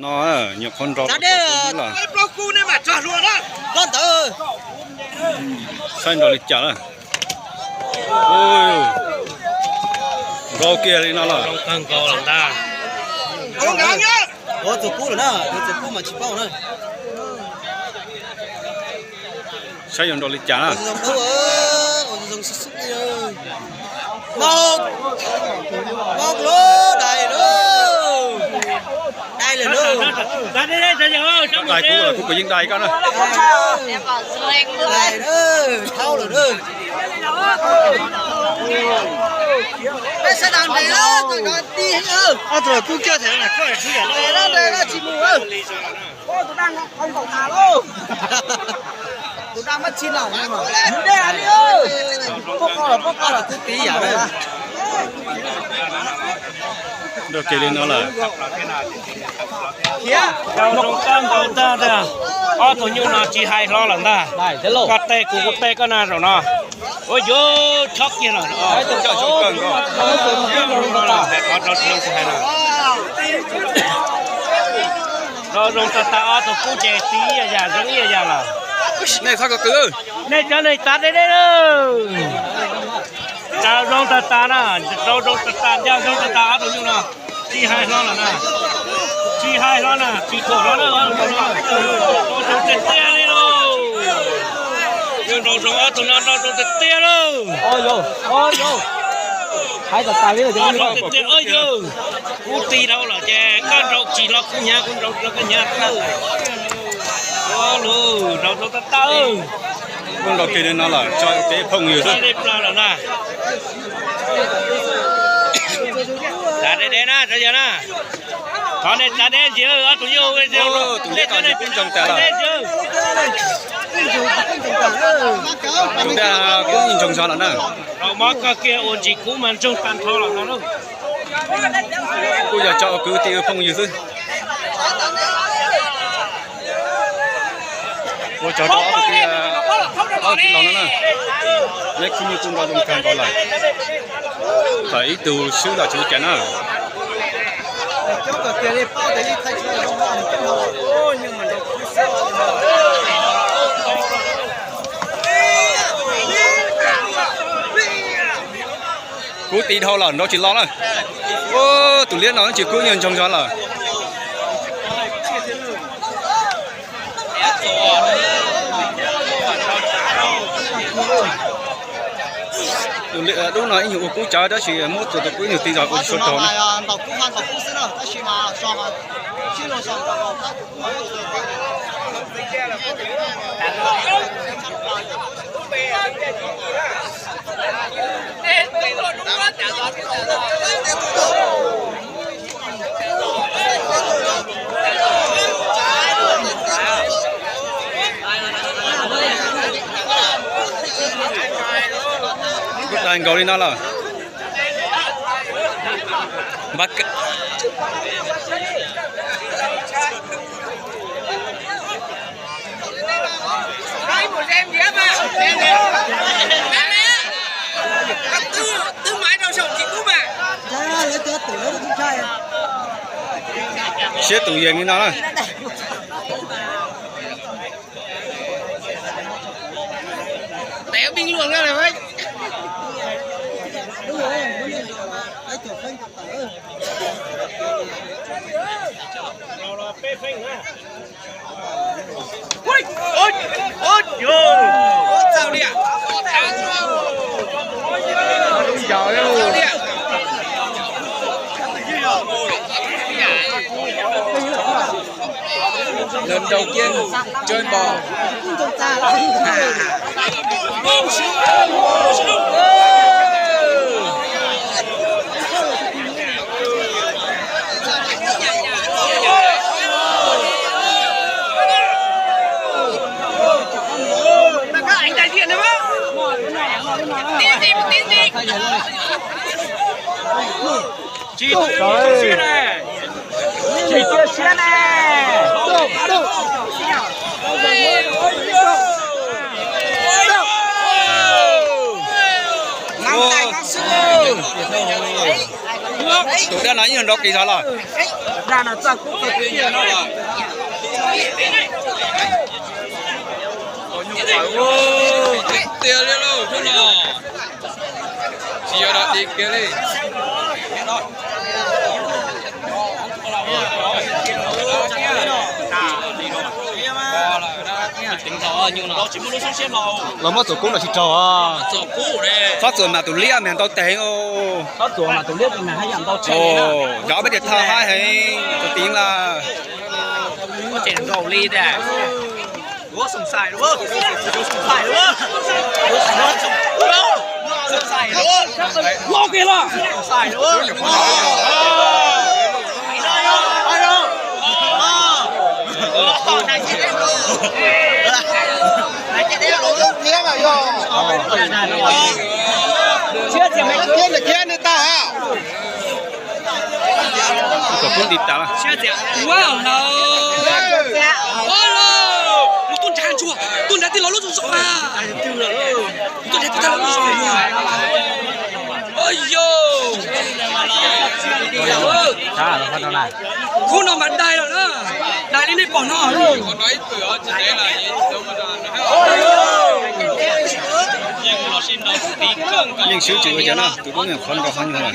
No nyuam qhuav nrau los. Saib nrau li cas na. Nrau kiag li no los. Saib yuav nrau li cas na. Dai kuv los kuv kuv yeej dai koj na. Nrau kiag li no lawm. Rau zoo kawg nkaus ntag tiag. Ob tug nyuj no tsis hais hlo lawm ntag. Koj teb kuv kuv teb koj na zaum no. Ua yuav chob kiag lawm. Rau zoo tag tag ob tug kub ces tib yam yam zoo ib yam yam lawm. Nej txhob ko tw. Nej cov neeg tav deb deb lawm. Rau zoo tag tag na, rau zoo tag tag, ncaj zoo tag tag ob tug nyuj no. Tsis hais hlo lawm na. Tsis hais hlo na, tsis thuam hlo na, ob tug nyuj no. Rau zoo tiag tiag li lauj. Yog nrau zoo ob tug no nrau zoo tiag tiag lauj. Hais tag tag li tiag tiag, yog kub ti dhau lawm ces koj nrau tsis hlo kuv hnyav, kuv nrau hlo koj hnyav. Ua lug nrau zoo tag tag. Kuj nrau kiag li no lawm, tso kev phooj ywg xwb. Tsav deb deb na, tsav yawg na. Thov nej tsav deb ntsis, ob tug nyuj tus liab no kuj ntsoog tas lawm. Tus liab kuj ntsoog zog lawm na. Rau mob koj kiag ua ntsis kub mas ntsoog tag nrho lawm no lauj. Kuj yog tso ua kwv tij phooj ywg xwb. Ua tsaug rau ob tug, ob tug tij laug no na. Neb khwb nyiaj kuj nrau zoo kawg nkaus lawm. Txawm ib tug swb los tsis ua cas na. Kub ti dhau lawm nrau tsis los na. Tus liab no tsis kub nyuag ntsoog zog lawm. Tus dub no ib nyuag ua kub cawv tab sis muab tus tus kub ib nyuag ti zog ua tsis tau raug na. Kuj dai nkaus li no lawm. Siab tus yees li no na. Lần đầu tiên chơi bò. Tsis tu siab ne. Tsis tu siab ne. Nab tais nab xwb. Tus dab no yeej nrov kis tag los. Tiag li lauj, tsis yog dog dig kiag li. Los muab txuas kub los tsis raug. Txhob txuas mas tus liab mas ntau tes. Cov peb tes thawj haib heev tus tim lawm. Tus nrad tij laug lub zog zog a, tus nrad tij laug lub zog zog. Khub no mas dai lawm na, dai li nej pom no. Yeej swb tsis ua cas na, tus tub nyuam qhuav nrau qhov nyuag lawm.